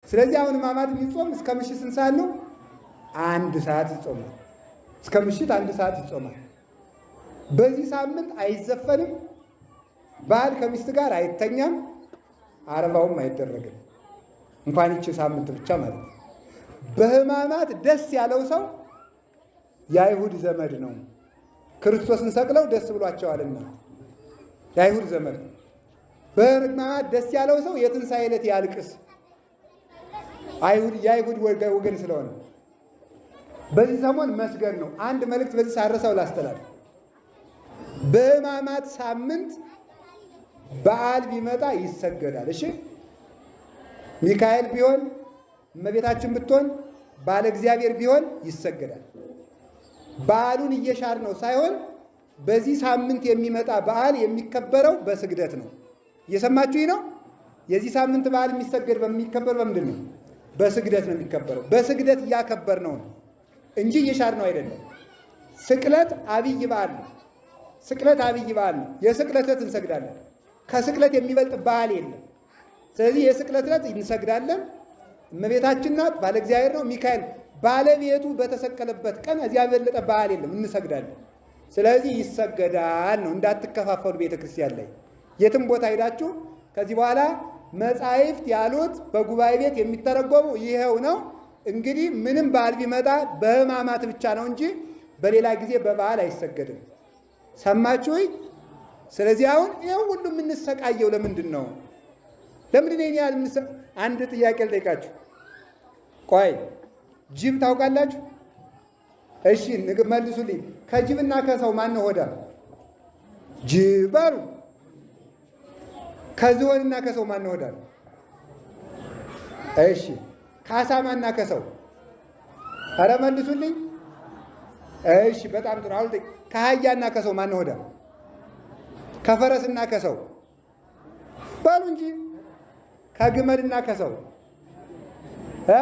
ስለዚህ አሁን ሕማማት የሚጾም እስከ ምሽት ስንት ሰዓት ነው? 1 ሰዓት ይጾማል። እስከ ምሽት 1 ሰዓት ይጾማል። በዚህ ሳምንት አይዘፈንም፣ ባል ከሚስት ጋር አይተኛም፣ አርባውም አይደረግም። እንኳን ይቺ ሳምንት ብቻ ማለት ነው። በሕማማት ደስ ያለው ሰው የአይሁድ ዘመድ ነው። ክርስቶስን ሰቅለው ደስ ብሏቸዋልና የአይሁድ ዘመድ ነው። በሕማማት ደስ ያለው ሰው የትንሣኤ ዕለት ያልቅስ፣ አይሁድ የአይሁድ ወገን ስለሆነ። በዚህ ሰሞን መስገድ ነው። አንድ መልእክት በዚህ ሳረሰው ላስተላልፍ። በሕማማት ሳምንት በዓል ቢመጣ ይሰገዳል። እሺ፣ ሚካኤል ቢሆን፣ እመቤታችን ብትሆን፣ ባለ እግዚአብሔር ቢሆን ይሰገዳል። በዓሉን እየሻር ነው ሳይሆን በዚህ ሳምንት የሚመጣ በዓል የሚከበረው በስግደት ነው። እየሰማችሁኝ ነው? የዚህ ሳምንት በዓል የሚሰገድ በሚከበር በምንድን ነው? በስግደት ነው የሚከበረው። በስግደት እያከበር ነው እንጂ እየሻር ነው አይደለም። ስቅለት አብይ በዓል ነው። ስቅለት አብይ በዓል ነው። የስቅለት ዕለት እንሰግዳለን። ከስቅለት የሚበልጥ በዓል የለም። ስለዚህ የስቅለት ዕለት እንሰግዳለን። እመቤታችን ናት፣ ባለ እግዚአብሔር ነው፣ ሚካኤል ባለቤቱ በተሰቀለበት ቀን እዚያ የበለጠ በዓል የለም፣ እንሰግዳለን። ስለዚህ ይሰገዳል ነው። እንዳትከፋፈሉ ቤተክርስቲያን ላይ የትም ቦታ ሄዳችሁ ከዚህ በኋላ መጻሕፍት ያሉት በጉባኤ ቤት የሚተረጎሙ ይሄው ነው። እንግዲህ ምንም በዓል ቢመጣ በሕማማት ብቻ ነው እንጂ በሌላ ጊዜ በበዓል አይሰገድም። ሰማችሁኝ? ስለዚህ አሁን ይሄው ሁሉ የምንሰቃየው ለምንድን ነው? ለምንድን ነው ያህል? አንድ ጥያቄ ልጠይቃችሁ። ቆይ ጅብ ታውቃላችሁ? እሺ መልሱልኝ። ከጅብና ከሰው ማን ነው ሆዳም? ጅብ አሉ። ከዝሆንና ከሰው ማን ነው ሆዳም? እሺ ከአሳማና ከሰው? ኧረ መልሱልኝ። እሺ በጣም ጥሩ። አሁን ከአህያና ከሰው ማን ነው ሆዳም? ከፈረስና ከሰው በሉ እንጂ። ከግመልና ከሰው እ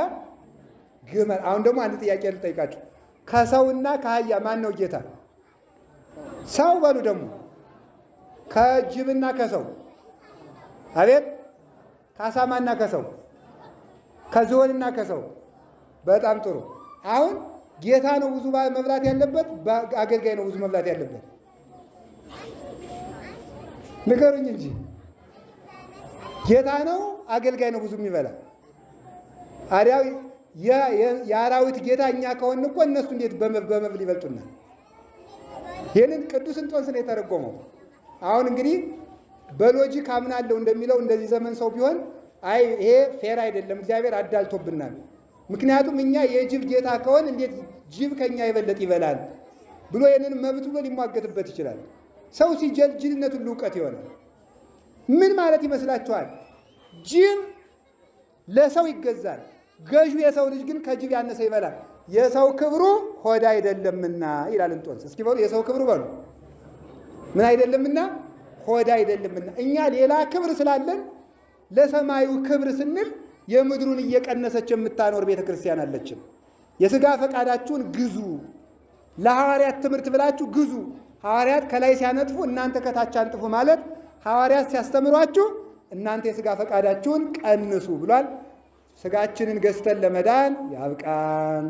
ግመል። አሁን ደግሞ አንድ ጥያቄ ልጠይቃችሁ። ከሰውና ከአህያ ማን ነው ጌታ? ሰው በሉ ደግሞ። ከጅብና ከሰው? አቤት። ከአሳማና ከሰው? ከዝሆንና ከሰው? በጣም ጥሩ። አሁን ጌታ ነው ብዙ መብላት ያለበት፣ አገልጋይ ነው ብዙ መብላት ያለበት? ንገሩኝ እንጂ። ጌታ ነው አገልጋይ ነው ብዙ የሚበላ? አሪያው የአራዊት ጌታ እኛ ከሆን እኮ እነሱ እንዴት በመብል ይበልጡናል? ይህንን ቅዱስ እንጦንስ ነው የተረጎመው። አሁን እንግዲህ በ logic አምናለሁ እንደሚለው እንደዚህ ዘመን ሰው ቢሆን አይ ይሄ fair አይደለም፣ እግዚአብሔር አዳልቶብናል። ምክንያቱም እኛ የጅብ ጌታ ከሆን እንዴት ጅብ ከኛ የበለጠ ይበላል ብሎ ይህንን መብት ብሎ ሊሟገትበት ይችላል። ሰው ሲጀል ጅልነት ሁሉ እውቀት ይሆናል። ምን ማለት ይመስላችኋል? ጅብ ለሰው ይገዛል። ገዢው የሰው ልጅ ግን ከጅብ ያነሰ ይበላል። የሰው ክብሩ ሆድ አይደለምና ይላል እንጦንስ። እስኪ በሉ የሰው ክብሩ በሉ ምን አይደለምና? ሆድ አይደለምና። እኛ ሌላ ክብር ስላለን ለሰማዩ ክብር ስንል የምድሩን እየቀነሰች የምታኖር ቤተክርስቲያን አለችን። የሥጋ ፈቃዳችሁን ግዙ፣ ለሐዋርያት ትምህርት ብላችሁ ግዙ። ሐዋርያት ከላይ ሲያነጥፉ እናንተ ከታች አንጥፉ ማለት ሐዋርያት ሲያስተምሯችሁ እናንተ የሥጋ ፈቃዳችሁን ቀንሱ ብሏል። ስጋችንን ገዝተን ለመዳን ያብቃን።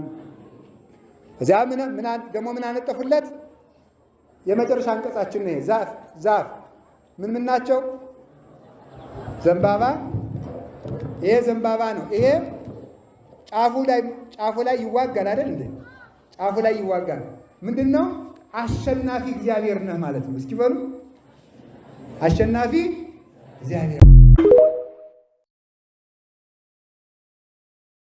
እዚያ ደግሞ ምን አነጠፉለት? የመጨረሻ አንቀጻችን ነው። ዛፍ ዛፍ ምን ምን ናቸው? ዘንባባ። ይሄ ዘንባባ ነው። ይሄ ጫፉ ላይ ይዋጋል አይደል እንዴ? ጫፉ ላይ ይዋጋል። ምንድነው? አሸናፊ እግዚአብሔር ነህ ማለት ነው። እስኪ በሉ አሸናፊ እግዚአብሔር።